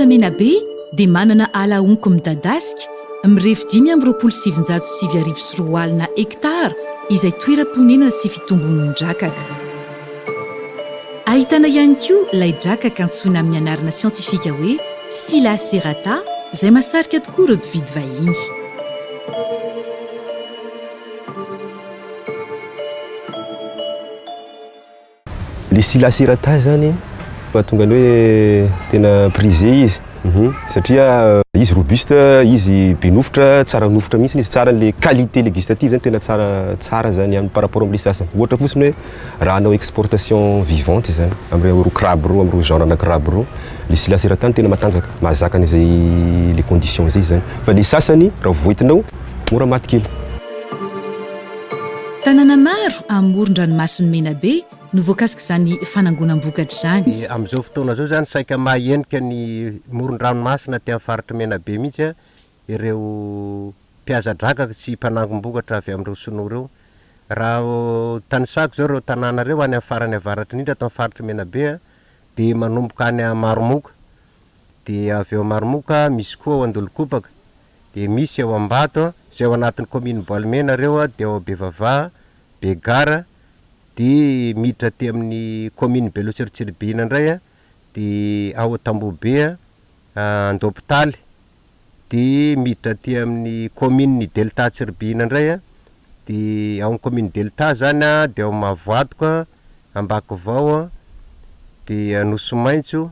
faritra Menabe dia manana ala honko midadasika mirefy 1925 hektara izay toeram-ponenana sy fitombon'ny drakaka. Ahitana ihany koa ilay drakaka antsoina amin'ny anarana siantifika hoe Scylla serrata izay mahasarika tokoa ireo mpividy vahiny. Le Scylla serrata zany mahatonga ny hoe tena prisé izy satria izy robuste, izy be nofotra, tsara nofotra mihitsy izy, tsara le qualité le gustative zany tena tsara tsara zany aminy par rapport amle sasany. Ohatra fotsiny hoe raha hanao exportation vivante zany amreo crabe reo, amreo genre ana crabe reo, le Scylla serrata no tena matanjaka, mahazaka an'izay le condition zay zany fa le sasany raha voentinao mora maty kely. Tanàna maro amoron-dranomasin'i Menabe no voakasik'izany fanangonam-bokatra izany. Amin'izao fotoana izao izany saika mahahenika ny moron-dranomasina aty amin'ny faritr'i Menabe mihitsy ireo mpihaza drakaka sy mpanangom-bokatra avy amin'ireo sinoa ireo. Raha tanisako izao ireo tanàna ireo any amin'ny farany avaratra indrindra ato amin'ny faritr'i Menabe dia manomboka any Maromoka, dia avy eo Maromoka misy koa ao Andolokopaka, dia misy ao Ambato, izay ao anatin'ny commune Boalimena ireo dia ao Bevava, Begara, dia miditra aty amin'ny commune Beloha Tsiribihina indray dia ao Tambohobe, Andopitaly, dia miditra aty amin'ny commune Delta Tsiribihina indray dia ao amin'ny commune Delta zany dia ao Mahavoadoka, Ambakovao, dia Anosimaitso,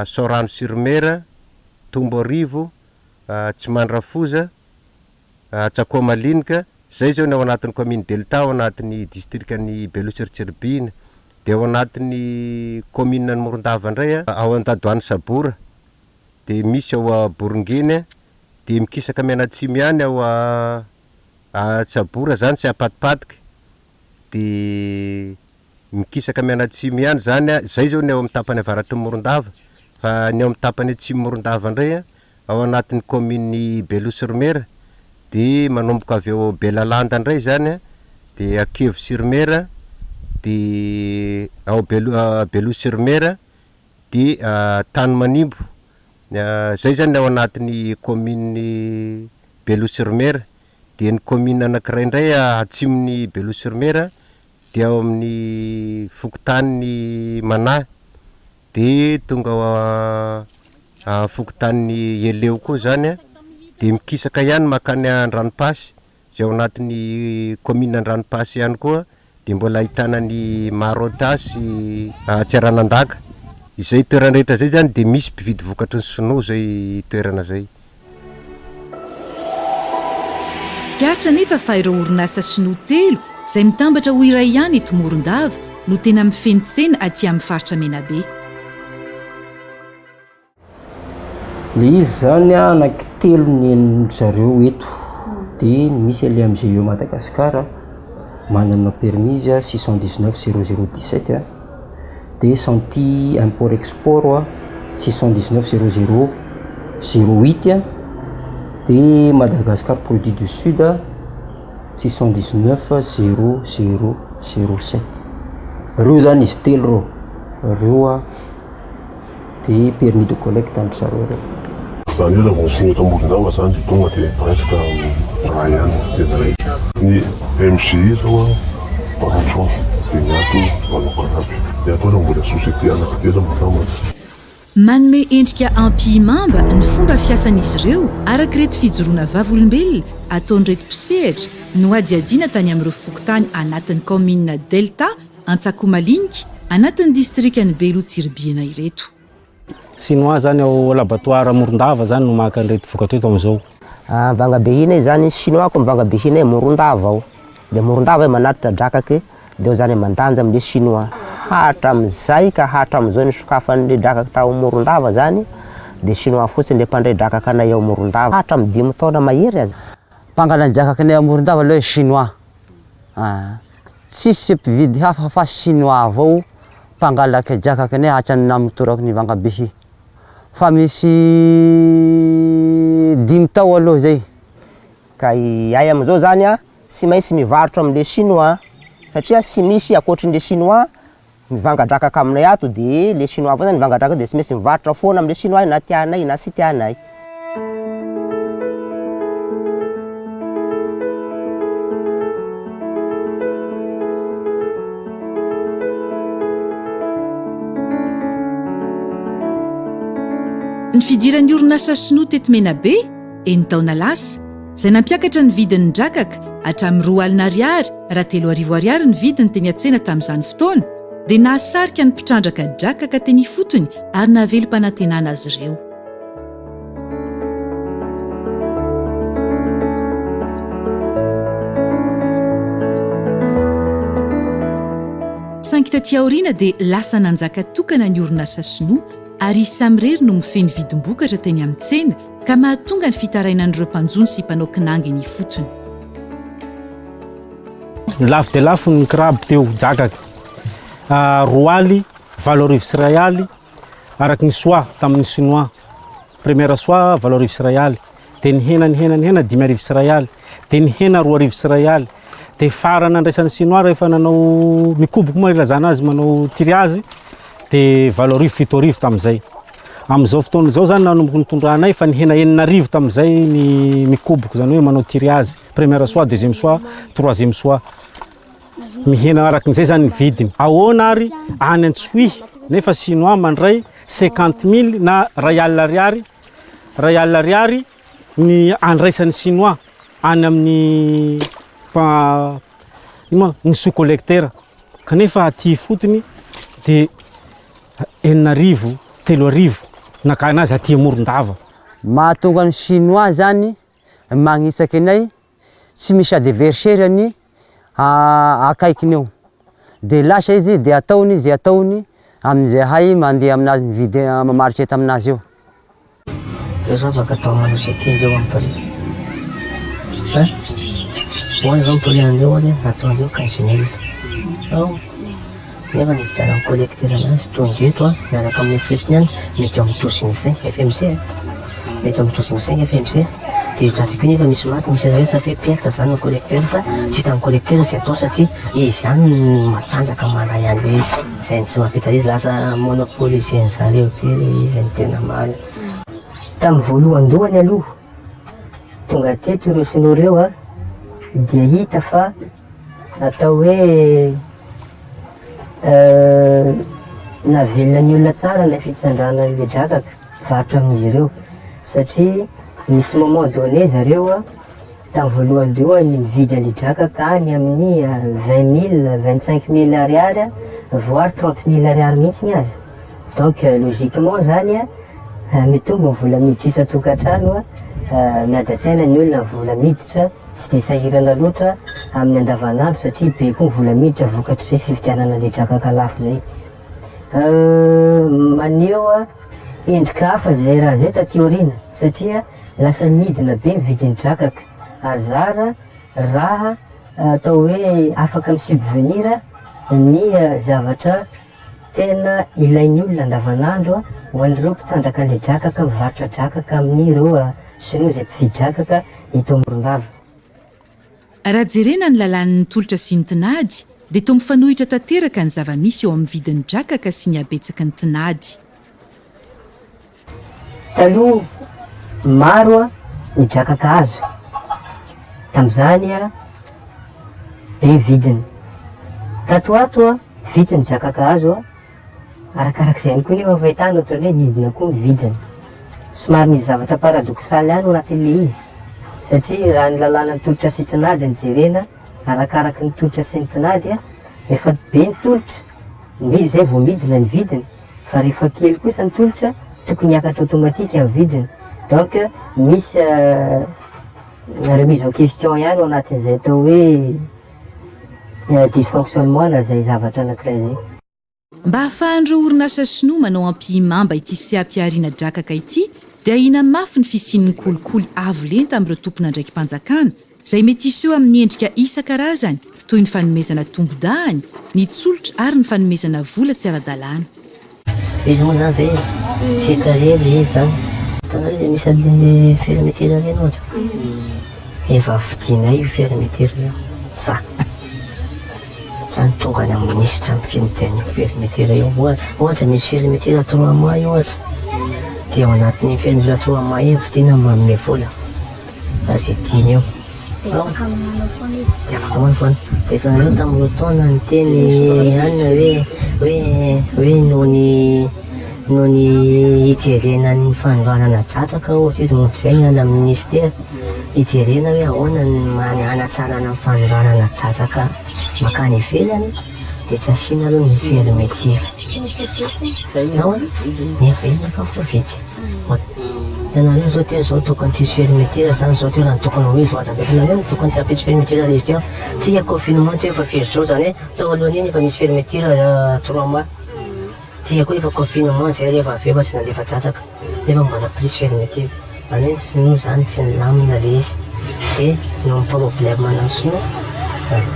Soarano sur Mer, Tomboarivo, Tsimandrafoza, Tsakoamalinika, zay zao ny ao anatin'ny commune Delta ao anatin'ny distrikan'i Beloha Tsiribihina, dia ao anatin'ny commune an'i Morondava indray ao Andadoany Sabora, dia misy ao Borongeny, dia mikisaka mianatsimo ihany ao Tsabora zany sy Ampatipatiky, dia Mikisaka mianatsimo ihany izany an, izay izao ny ao amin'ny tapany avaratry Morondava, fa ny ao amin'ny tapany atsimo Morondava indray an, ao anatin'ny kaominin'i Beloha sur Mer, dia manomboka avy ao Belalanda indray izany an, dia Ankevo sur Mer, dia ao Belo- Beloha sur Mer, dia Tanimanimbo, izay izany ny ao anatin'ny kaominin'i Beloha sur Mer, dia ny kaominina anankiray indray atsimon'i Beloha sur Mer dia ao amin'ny fokontanin'i Manahy, dia tonga ao amin'ny fokontanin'i Eleo koa izany an, dia mikisaka ihany mankany Andranopasy, izay ao anatin'ny kaominina Andranopasy ihany koa, dia mbola ahitana an'i Marota sy Tsiaranandaka. Izay toerana rehetra izay izany dia misy mpividy vokatry ny sinoa izay toerana izay. Tsikaritra anefa fa ireo orinasa sinoa telo izay mitambatra ho iray ihany eto Morondava no tena mifehy ny tsena aty amin'ny faritra Menabe. Le izy zany a anankitelo ny an'ny zareo eto de misy le MGE Madagascar manana permis izy a 619 00 17 a. de Santi import export 619 00 08 de Madagascar produit du sud 619 00 07 reo zany izy telo reo reo a de permis de collecte an-dry zareo reo. Zany hoe raha vao miseho eto Morondava zany de tonga de presque raha ihany tena izy. Ny MGI zao an mpanao trondro de ny ato mpanao crabe. Ny ato aza mbola société anankitelo mitambatra. Manome endrika ampihimamba ny fomba fiasan'izy ireo araka ireto fijoroana vavolombelona ataon'ireto mpisehatra nohadihadiana tany amin'ireo fokontany anatin'ny kaominina Delta Antsakomalinika anatin'ny distrikan'i Belo Tsiribihina ireto. Chinois zany ao laboratoire Morondava zany no maka an'ireto vokatra ireto amin'izao. Mivanga be zany chinois ko mivanga be Morondava ao de Morondava e manatitra drakaky de ao zany mandanja amle chinois hatramizay ka hatramizao nisokafanle drakaky tao Morondava zany de chinois fotsiny le mpandray drakaka anay ao Morondava hatramy dimy taona mahery aza. Mpangala ny drakakinay ao Morondava aloha chinois ah. Tsisy mpividy hafa fa chinois avao mpangalake drakakinay hatrany namotorako ny vangabihy fa misy dimy tao aloha zay. Ka iay amizao zany a tsy maintsy mivarotra amle chinois satria tsy misy akoatrinle chinois. Mivanga-drakaka aminay ato de le chinois avao zany mivanga-drakaka de tsy maintsy mivarotra foana amle chinois na tianay na tsy tianay. Ny fidiran'ny orinasa sinoa teto Menabe, enin-taona lasa, izay nampiakatra ny vidin'ny drakaka hatramin'ny 20 ariary raha 3000 ariary ny vidiny teny an-tsena tamin'izany fotoana, dia nahasarika ny mpitrandraka drakaka teny ifotony ary nahavelom-panantenana azy ireo. Saingy taty aoriana dia lasa nanjaka tokana ny orinasa sinoa ary izy samirery no mifehy ny vidim-bokatra teny amin'ny tsena ka mahatonga ny fitarainan'ireo mpanjono sy mpanao kinanga eny ifotony. Lafo dia lafo ny crabe teo drakaka. Roaly, 21 aly araka ny soie tamin'ny chinois. Première soie 21 aly. Dia nihena nihena nihena 21 aly. Dia nihena 21 aly. Dia farany nandraisan'ny chinois rehefa nanao mikoboko moa ilazana azy manao tiriazy dia 8000 7000 tamin'izay. Amin'izao fotoana izao zany nanomboka nitondranay fa nihena 6000 tamin'izay ny mikoboko izany hoe manao tiriazy. Première soie, deuxième soie, troisième soie. Mihena araka an'izay zany ny vidiny. Ahoana ary any Antsohihy nefa chinois mandray cinquante mille na ray alina ariary, ray alina ariary ny andraisan'ny chinois any amin'ny mpa- ino moa, ny sous collecteur kanefa aty ifotony dia 6000, 3000 nakana azy aty Morondava. Mahatonga ny chinois zany magnitsaky anay tsy misy adversaire ny akaikiny eo de lasa izy de ataony ze ataony amin'izay hay mandeha aminazy mividy mamarotra enta aminazy eo. Reo zao afaka atao manao izay tiandreo amin'ny prix hein! Hoany zao ny prix andreo hoany ataondreo 15 mille ao nefa ny hividianan'ny collecteur anazy tonga eto an miaraka amin'ny frais-ny any mety eo amin'ny 12 mille 5 FMC a! Mety eo amin'ny 12 mille 5 FMC dia io tratiko io nefa misy maty misy resa fa hoe perte zany ny collecteur fa tsy hitan'ny collecteur izay atao satria izy ihany no matanjaka mahalay an'ilay izy. Izay no tsy mahavita izy lasa monopoliser-ny zareo be ilay izy ny tena marina. Tamin'ny voalohandohany aloha tonga teto ireo sinoa ireo a dia hita fa atao hoe nahavelona ny olona tsara ilay fitsandrahana an'ilay drakaka varotra amin'izy ireo satria misy moment donné zareo a tamin'ny voalohandohany mividy an'ilay drakaka any amin'ny vingt mille, vingt cinq mille ariary voire trente mille ariary mihitsy aza donc logiquement zany a mitombo ny vola miditra isan-tokantrano a miadantsaina ny olona ny vola miditra Tsy dia sahirana loatra amin'ny andavanandro satria be koa ny vola miditra vokatr'izay fividianana ilay drakaka lafo izay. Maneho endrika hafa izay raha izay taty aoriana satria lasa nidina be ny vidin'ny drakaka ary zara raha atao hoe afaka mi-subvenir ny zavatra tena ilain'ny olona andavanandro ho an'ireo mpitsandraka ilay drakaka mivarotra drakaka amin'ireo sinoa izay mpividy drakaka eto Morondava. Raha jerena ny lalàn'ny tolotra sy ny tinady dia toa mifanohitra tanteraka ny zava-misy eo amin'ny vidin'ny drakaka sy ny habetsaky ny tinady. Taloha maro ny drakaka azo, tamin'izany be ny vidiny. Tato ho ato vitsy ny drakaka azo, arakarak'izay ihany koa nefa fahitana ohatran'ny hoe nidina koa ny vidiny. Somary misy zavatra paradoxal ihany ao anatin'ilay izy, satria raha ny lalànan'ny tolotra sy tinady no jerena, arakaraky ny tolotra sy ny tinady, rehefa be ny tolotra, izay vao midina ny vidiny. Fa rehefa kely kosa ny tolotra, tokony hiakatra automatique ny vidiny. Donc misy remise en question ihany ao anatin'izay atao hoe dysfonctionnement na izay zavatra anankiray izay. Mba hahafahan'ireo orinasa sinoa manao ampihimamba ity seha-pihariana drakaka ity dia ahiana mafy ny fisian'ny kolikoly avo lenta amin'ireo tompon'andraiki-panjakana izay mety hiseho amin'ny endrika isan-karazany toy ny fanomezana tombon-dahany, ny tsolotra ary ny fanomezana vola tsy ara-dalàna. Izy moa zany zay e, tsy carré le izy zany. Hitanareo le misy an'le fermeture reny ohatra, efa vidinay io fermeture io, za. Zany tonga any amin'ny minisitra mifidy an'io fermeture io ohatra, ohatra misy fermeture trois mois io ohatra, dia ao anatin'iny fermeture trois mois iny vidiana manome vola raha izay tiany eo. Dia afaka manao foana izy. Dia afaka manao foana. Dia hitanareo tamin'ireo taona niteny ihany hoe hoe hoe noho ny noho ny hijerena ny fanohanana dradaka ohatra izy moa izay ny any amin'ny ministera. Hijerena hoe ahoana ny hanatsarana ny fanondranana dradaka mankany ivelany dia tsy asiana aloha ny fermeture. Nahoana? Nefa iny efa voavidy. Hitanareo izao teo izao tokony tsisy fermeture izany izao teo raha ny tokony ho izy hoaza hitanareo ny tokony tsy hampisy fermeture ilay izy teo. Tsika confinement teo efa firy jours izany hoe tao alohan'iny efa nisy fermeture trois mois. Tsika koa efa confinement izay rehefa avy eo fa tsy nandefa dradaka. Nefa mbola plus fermeture. Zany hoe sinoa zany tsy nilamina le izy. De noho ny problème ana sinoa,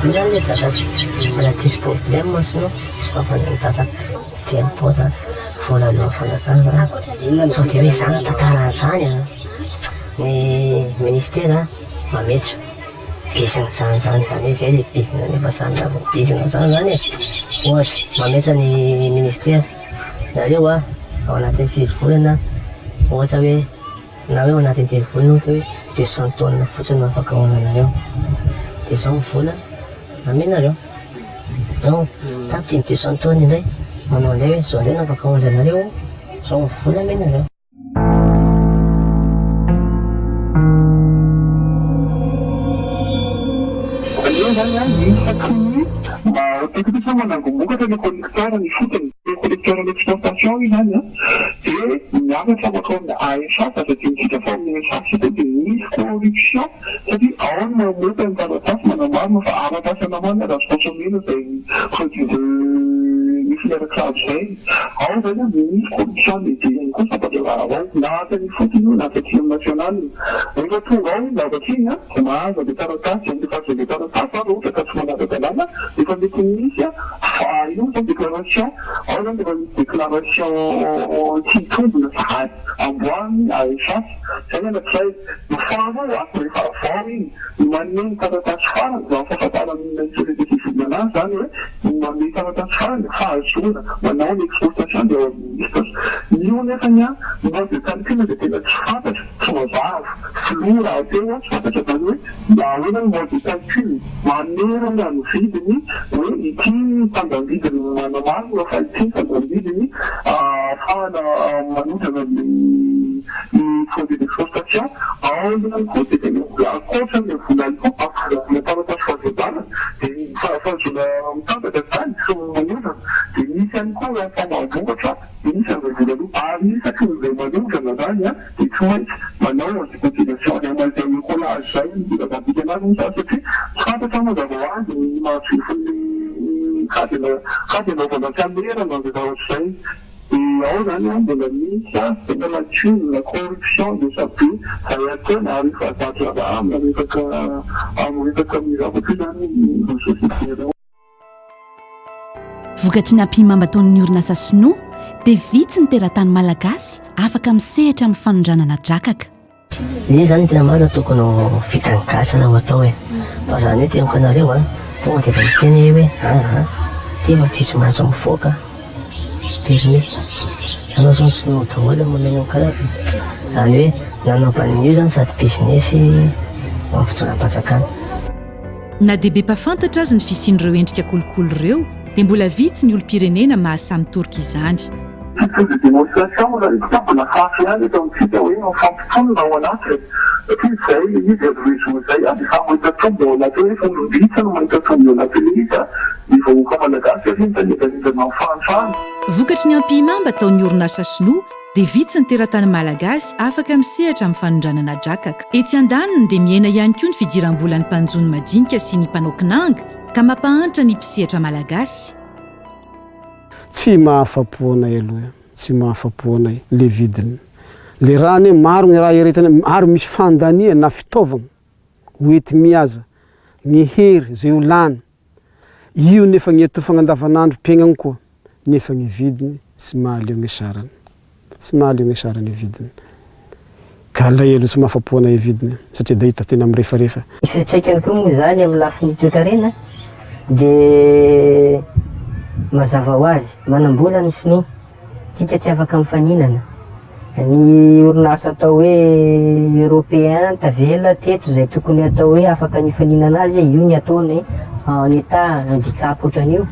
nidirany le dradaka. Fa raha tsisy problème sinoa, sokafana ny dradaka. Tsy impôt zany, vola aloan'ny fanjakana zany. Sao de hoe zany tantaran'izany an! Ny ministera mametra bizina zany zany, zany hoe zay le bizina nefa samy hafa ny bizina zany zany e! Ohatra, mametra ny ministera. Nareo a, ao anatin'ny firy volana ohatra hoe na hoe ao anatin'ny telo volana ohatra hoe 200 tonnes fotsiny no afaka aonanareo. Dia izao ny vola amenareo. Donc, tapitra iny 200 tonnes indray, manao indray hoe izao indray no afaka aondranareo, izao ny vola amenareo. Aleo zany an isaky ny mba tokony hoe manangom-bokatra ny collecteur ny ifotony. Ny collecteur ny exportation io zany an dia miakatra mankao amin'ny ASA fa aza adinontsika fa ao amin'ny ASA koa dia misy corruption satria ao no mamoaka ny taratasy manamarina fa ara-pahasalamana ary azo consommer-na izay produit de ny filière crabe izay. Ao izany an, misy corruption lehibe ihany koa sampan-draharaha ao, na hatrany ifotony io na hatraty amin'ny national. Rehefa tonga ao iny zavatra iny an, dia mahazo an'ilay taratasy, amin'ny fahazoana ilay taratasy ary raha ohatra ka tsy manara-dalàna dia efa mety misy an, fa io izany déclaration, ao izany efa misy déclaration tsy mitombina sahady amboarin'ny ASH. Izay ny anankiray. Ny faharoa an, rehefa avy ao iny, ny manome ny taratasy farany raha ny fahafantaran'ny société civile anazy izany hoe ny manome taratasy farany fahazoana manao ny exportation dia ao amin'ny ministre. Io nefany an, ny mode de calcul dia tena tsy fantatra, tsy mazava, flou rahateo an, tsy fantatra izany hoe ahoana ny mode de calcul mamerina ny vidiny hoe ity tambam-bidiny manamarina fa ity tambam-bidiny ahafahana manondrana ny Ny produit d'exportation ao ihany koa dia tena mbola ankoatra ilay vola aloa ahazoana taratasy fahazoan-dalana dia ny fahazoana mitantana izany sy manondrana dia misy ihany koa raha famoaham-bokatra dia misy an'izay vola aloa ary isaky ny izay manondrana izany dia tsy maintsy manao avis de cotisation any amin'izay écolage izay ny filazantsika anazy moa izany satria tsy fantatra mazava ho azy ny maha-jefin'ny kajy kajy anaovana kamerana izay zavatra izay. Dia ao zany an mbola misy an tena lacune na corruption dia efa be zay ataony ary efa zatra raha amina resaka amin'ny resaka ny zavatra io zany ireo société ireo. Vokatry ny ampihimamba ataon'ny orinasa sinoa dia vitsy ny teratany malagasy afaka misehatra amin'ny fanondranana drakaka. Zay zany tena marina tokony ho vitan'ny gasy raha ho atao e! Fa zany hoe teniko anareo an, tonga dia efa miteny ahy hoe aa ty efa tsisy mahazo mivoaka permis, ianao zao ny sinoa daholo no mameno ny crabe, zany hoe nanaovan'io zany sady business ho an'ny fitondram-panjakana. Na dia be mpafantatra aza ny fisian'ireo endrika kolikoly ireo dia mbola vitsy ny olom-pirenena mahasahy mitoroka izany. Titre de démonstration moa zany izy ity mbola sarotra ihany eto amintsika hoe mifampitolona ao anatiny satria izay ilay izy ry réseau izay dia samy mahita tombo ao anaty hoe olom-bitsy no mahita tombo ao anatin'ilay izy ny vahoaka malagasy satria mitanendanendana amin'ny fahantrana. Vokatry ny ampihimamba ataon'ny orinasa sinoa dia vitsy ny teratany malagasy afaka misehatra amin'ny fanondranana drakaka. Etsy andaniny dia mihena ihany koa ny fidiram-bolan'ny mpanjono madinika sy ny mpanao kinanga ka mampahantra ny mpisehatra malagasy. Tsy mahafapo anay aloha e, tsy mahafapo anay le vidiny. Le raha anie maro ny raha eretina ary misy fandania na fitaovagna ho enti-mihaza, ny hery zay ho lany, io nefa ny atofagna andavanandrom-piaignagna koa nefa ny vidiny tsy mahaleo ny sarany, tsy mahaleo ny sarany vidiny. Ka alahelo tsy mahafapo anay vidiny satria da hita tena mirefarefa. Misy fiantraikany koa moa izany amin'ny lafiny toekarena. Dia mazava ho azy, manam-bola ny sinoa, tsika tsy afaka mifaninana. Ny orinasa atao hoe européen tavela teto izay tokony atao hoe afaka nifaninana azy, io ny ataony en état handicap ohatran'io,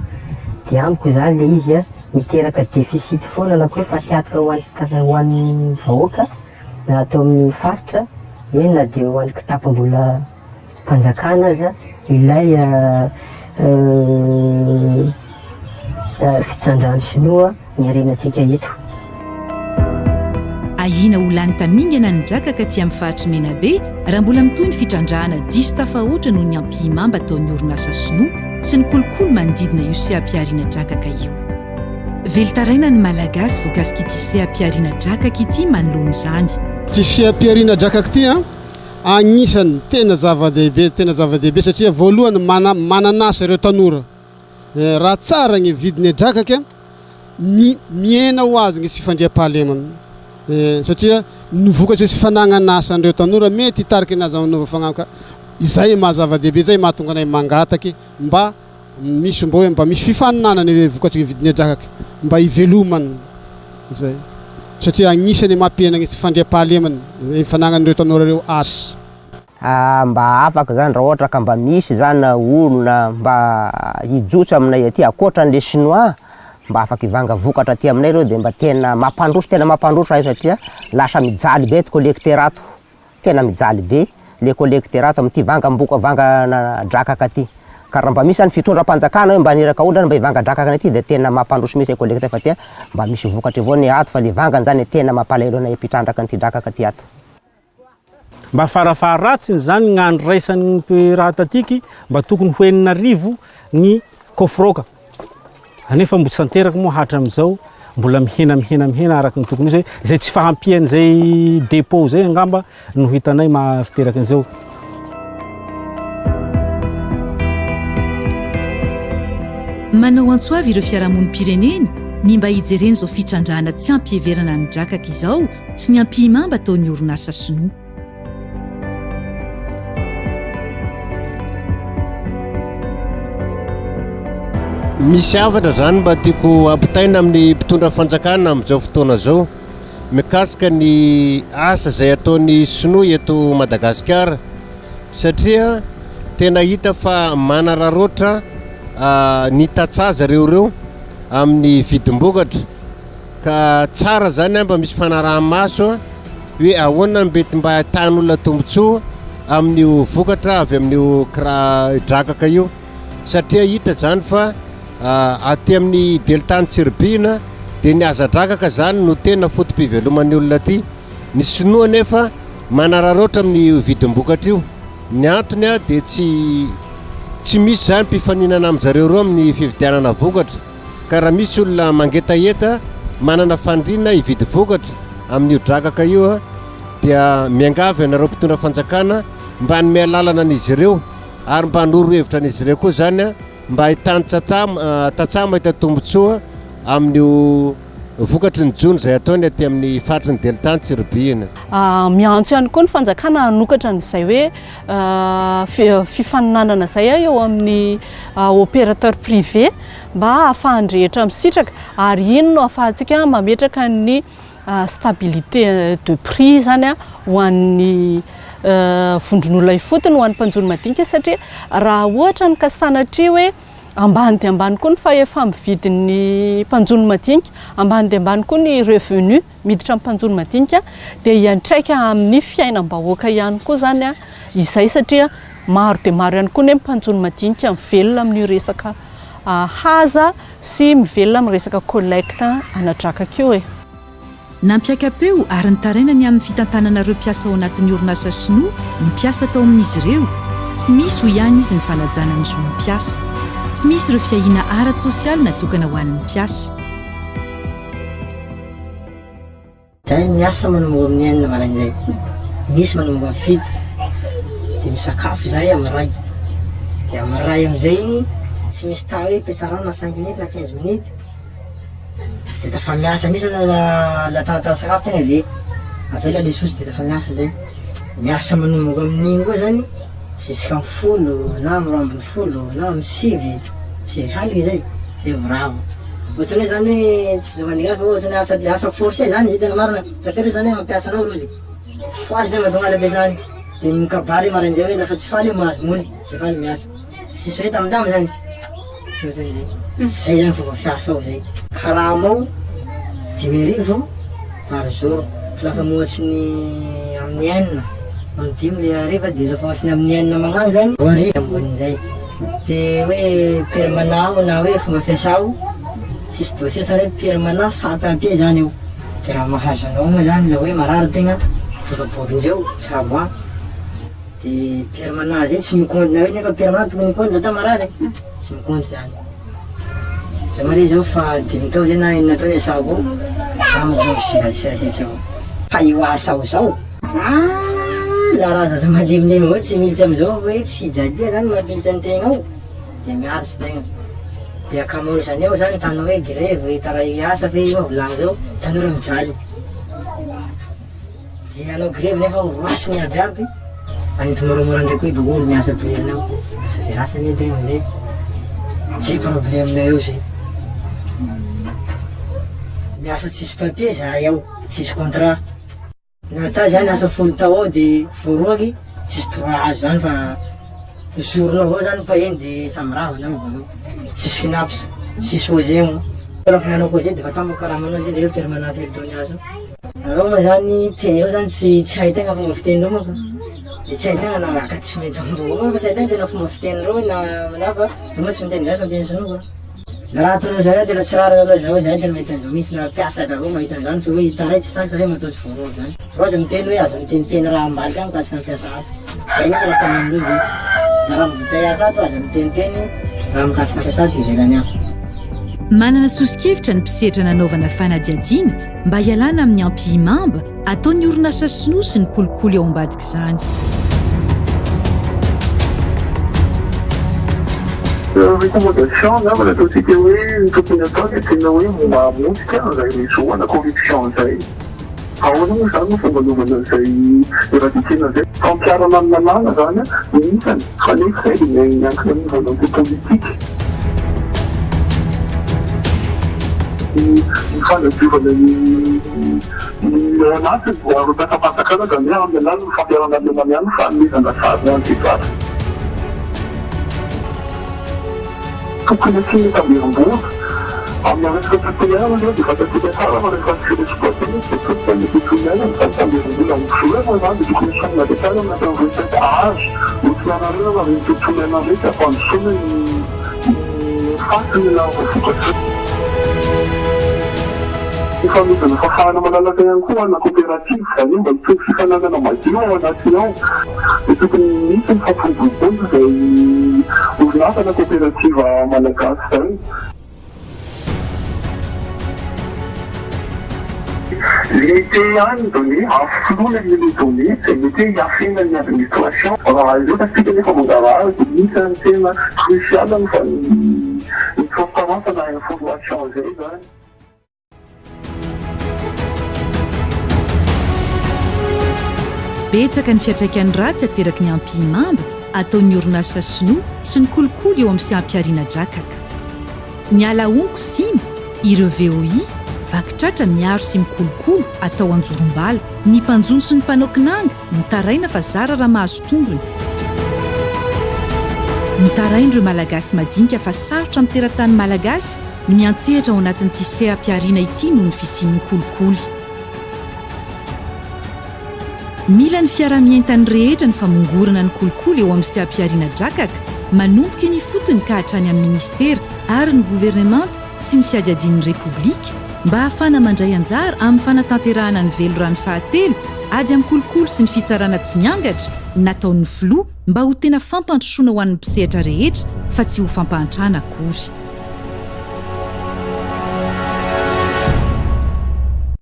dia amiko izany ilay izy miteraka déficit foana na koa hoe fatiantoka ho an'ny ho an'ny vahoaka na ato amin'ny faritra, eny na dia ho an'ny kitapom-bola. Fanjakana aza ilay fitsandrany sinoa ny harenantsika eto. Ahiana ho lany tamingana ny drakaka aty amin'ny faritr'i Menabe raha mbola mitohy ny fitrandrahana diso tafahoatra noho ny ampihimamba ataon'ny orinasa sinoa sy ny kolikoly manodidina io seha-pihariana drakaka io. Velon-taraina ny Malagasy voakasik'ity seha-pihariana drakaka ity manoloana izany. Ity seha-pihariana drakaka ity an! Agnisan'ny tena zava-dehibe, tena zava-dehibe satria voalohany mana, manan'asa ireo tanora. Raha tsara ny vidin'ny drakaka, mi, mihena ho azy ny tsy fandriampahalemana. Satria ny vokatry tsy fanagnan'asa an'ireo tanora mety hitarika ny aza manaova fagnahy ka izay maha zava-dehibe, izay mahatonga anay mangataky mba Misy mba hoe mba misy fifaninanana eo vokatry ny vidin'ny drakaka mba hivelomana izay satria agnisan'ny mampihena ny tsy fandriampahalemana ny fanagnan'ireo tanora ireo asa. Mba afaka zany raha ohatra ka mba misy zany olona mba hijotso aminay aty akoatran'le chinois mba afaka hivanga vokatra aty aminay reo de mba tena mampandroso tena mampandroso ahay satria lasa mijaly be ato collecteur ato. Tena mijaly be le collecteur ato amin'ity vangam-boka vangana drakaka ty. Ka raha mba misy zany fitondram-panjakana hoe mba haniraka olona mba hivanga drakaka an'ity dia tena mampandroso mihitsy le collecteur fa tia mba misy vokatry avao ny ato fa le vangany zany tena mampalahelo anay mpitrandraka an'ity drakaka ty ato. Mba farafaharatsiny zany ny andraisan'ny mpiraha tatiky mba tokony ho 6000 ny kofroka. Anefa mbo tsy tanteraka moa hatramin'izao, mbola mihena mihena mihena araka ny tokony ho izy, izay tsy fahampian'izay dépôt izay angamba no hitanay maha-fiteraka an'izao. Manao antso avy ireo fiarahamonim-pirenena ny mba hijerena izao fitrandrahana tsy ampiheverana ny drakaka izao sy ny ampihimamba ataon'ny orinasa sinoa. Misy hafatra izany mba tiako ampitaina amin'ny mpitondra fanjakana amin'izao fotoana izao mikasika ny asa izay ataon'ny sinoa eto Madagasikara satria tena hita fa manararaotra ny tantsaha zareo ireo amin'ny vidim-bokatra Ka tsara zany mba misy fanaraha-maso hoe ahoana no mety mba ahitan'olona tombontsoa amin'io vokatra avy amin'io kira drakaka io satria hita zany fa aty amin'ny delta Antsiribihina dia ny haza-drakaka zany no tena foto-piveloman'ny olona aty. Ny sinoa nefa manararaotra amin'io vidim-bokatra io. Ny antony dia tsy tsy misy zany mpifaninana amin-jareo ireo amin'ny fividianana vokatra. Ka raha misy olona mangetaheta manana faniriana hividy vokatra amin'io drakaka io dia miangavy anareo mpitondra fanjakana mba hanome alalana an'izy ireo ary mba hanoro hevitra an'izy ireo koa izany mba ahitany tantsaha tantsaha mahita tombontsoa amin'io vokatry ny jono izay ataony aty amin'ny faritry ny delta Antsiribihina. Miantso ihany koa ny fanjakana hanokatra an'izay hoe fifaninanana izay eo amin'ny opérateur privé mba hahafahan'ny rehetra misitraka ary iny no hahafahantsika mametraka ny stabilité de prix izany ho an'ny vondron'olona ifotony, ho an'ny mpanjono madinika satria raha ohatra ny ka sanatria hoe ambany dia ambany koa ny fahefa-mividin'ny mpanjono madinika, ambany dia ambany koa ny revenu miditra amin'ny mpanjono madinika dia hiantraika amin'ny fiainam-bahoaka ihany koa izany izay satria maro dia maro ihany koa ny mpanjono madinika mivelona amin'io resaka haza sy mivelona amin'ny resaka collecte ana-drakaka io e. Nampiaka-peo ary nitaraina ny amin'ny fitantanana ireo mpiasa ao anatin'ny orinasa sinoa ny mpiasa tao amin'izy ireo. Tsy misy, hoy ihany izy, ny fanajana ny zon'ny mpiasa. Tsy misy ireo fiahiana ara-tsosialy natokana ho an'ny mpiasa. Zay miasa manomboka amin'ny enina maraindray, misy manomboka amin'ny fito, dia misakafo zahay amin'ny iray, dia amin'ny iray amin'izay iny tsy misy temps hoe hipetrahana na cinq minutes na quinze minutes, dia tafamiasa mihitsy aza la temps sakafo tegna de avela le sosy de tafamiasa zay, miasa manomboka amin'igny koa zany. Jusqu'à amin'ny folo na amin'ny 12 na amin'ny sivy, sivy alina izay, zay vao rava. Ohatrany hoe zany hoe tsy zava-dehibe fa ohatrany hoe asa asa forcé zany zay tena marina, satria reo zany hoe mampiasa anao rozy, fohazina mahatonga any am-piasana any, de mikabary maraindray hoe lafa tsy faly mahazo moly, tsy faly miasa, tsisy hoe tamotamo zany, ohatrany zay, zay zany fomba fiasa ao zay. Karama ao 5000 par jour, fa lafa mihoatry ny amin'ny enina, amin'ny dimy le hariva de refa mihoatry ny amin'ny enina magnano zany 2000 ambonin'izay. De hoe permanent ao na hoe fomba fiasa ao tsisy dossier zany hoe permanent sans papier zany io. De raha mahazo anao moa zany la hoe marary tegna voaboakin-dreo tsabo agny. De permanent zay tsy mikaonty na hoe nefa permanent tokony hikaonty na atao marary e, tsy mikaonty zany. Za mare zao fa dimy tao zay na enina tao niasako ao, amiko zao sivy sy iray hetsy avao. Fa io asa ao zao. Aah la raha zaza malemilemy avao tsy militsy amizao fa hoe fijalia zany mampilitsy antegna ao de miaritsy tegna. De ankamaroazany ao zany tany hoe grevy taray asa fe io volagny zao tanora mijaly. De hanao grevy nefa ho roasiny aby aby any moramora ndraiky hoe bakeo olo miasa be any ao asa very asa anie tegna amizay. Zay problème nay ao zay. Miasa tsisy papier zahay ao, tsisy contrat. Nata zany asa folo tao ao de voaroaky tsisy droit azo zany fa jour-nao avao zany payeny de samy rava anao avy eo, tsisy cnaps, tsisy OGM, raha manao congé de efa tampoka karamanao zay de eo permanent firy taona azo. Nareo moa zany teny eo zany tsy tsy hay tegna fomba fitenindreo manko de tsy hay tegna na akaty tsy maintsy amboa fa tsy hay tegna tena fomba fitenindreo na na fa reo moa tsy miteny gasy fa miteny sinoa ka. Ny raha ataonao zay tena tsy rariny aloha zao zay tena mahita an'izao mihitsy na mpiasa avy mahita an'izany fa hoe hitaray tsy sahy satria matoa tsy voaroaka zany. Reo aza miteny hoe aza miteniteny raha ambadika any mikasika ny mpiasa hafa. Zay mihitsy raha tenenindreo zay. Na raha vao te hiasa ato aza miteniteny raha mikasika mpiasa ato ivelany any. Manana soso-kevitra ny mpisehatra nanaovana fanadihadiana mba hialana amin'ny ampihimamba ataon'ny orinasa sinoa sy ny kolikoly ao ambadik'izany. Recommandation angamba ny ataontsika hoe ny tokony atao dia tena hoe mamotika an'izay réseau ana corruption izay. Ahoana moa izany no fomba anaovana an'izay éradiquer-na izay? Fampiharana ny lalàna izany no isany fa nefa izay dia miankina amin'ny volonté politique. Ny fanadiovana ny ny ao anatiny ho an'ireo mpiasam-panjakana izany hoe amin'ny alalan'ny fampiharana ny lalàna ihany ny fanomezana sazy ho an'ny vehivavy. Tokony hasiana tamberim-bola. Amin'ny resaka tontolo iainana aloha dia fantatsika tsara fa rehefa surexploiter dia potika ny tontolo iainana fa ny tamberim-bola miverina izany dia tokony hosorona avy hatrany amin'ny anatin'ny recette azo hoentina hanarenana ireny tontolo iainana ireny sy hampandrosoana ny ny fasiny na vokatra. Ny fanomezana fahafahana malalaka ihany koa ho ana coopérative, izany hoe mba hitovy fifananana madio ao anatiny ao, dia tokony misy ny fampiroboroboana izay orinasa na coopérative malagasy izay. Limité ihany ny données, ampifoloina ny les données izay mety hoe hiafenan'ny administration. Raha ireo isika nefa mangarahara dia isan'ny tena crucial ny ny transparence na information izay izany. Betsaka ny fiantraikany ratsy ateraky ny ampihimamba ataon'ny orinasa sinoa sy ny kolikoly eo amin'ny seha-pihariana drakaka. Ny ala honko simba, ireo VOI, vaky tratra miaro sy mikolokolo atao anjorom-bala, ny mpanjono sy ny mpanao kinanga mitaraina fa zara raha mahazo tombony. Mitaraina ireo Malagasy madinika fa sarotra amin'ny teratany malagasy ny miantsehatra ao anatin'ity seha-pihariana ity noho ny fisian'ny kolikoly. Mila ny fiaraha-mientan'ny rehetra ny famongorana ny kolikoly eo amin'ny seha-pihariana drakaka, manomboka eny ifotony ka hatrany amin'ny minisitera ary ny governemanta sy ny fiadiadian'ny Repoblika, mba hahafahana mandray anjara amin'ny fanatanterahana ny velirano fahatelo, ady amin'ny kolikoly sy ny fitsarana tsy miangatra, nataon'ny filoha mba ho tena fampandrosoana ho an'ny mpisehatra rehetra fa tsy ho fampahantrana akory.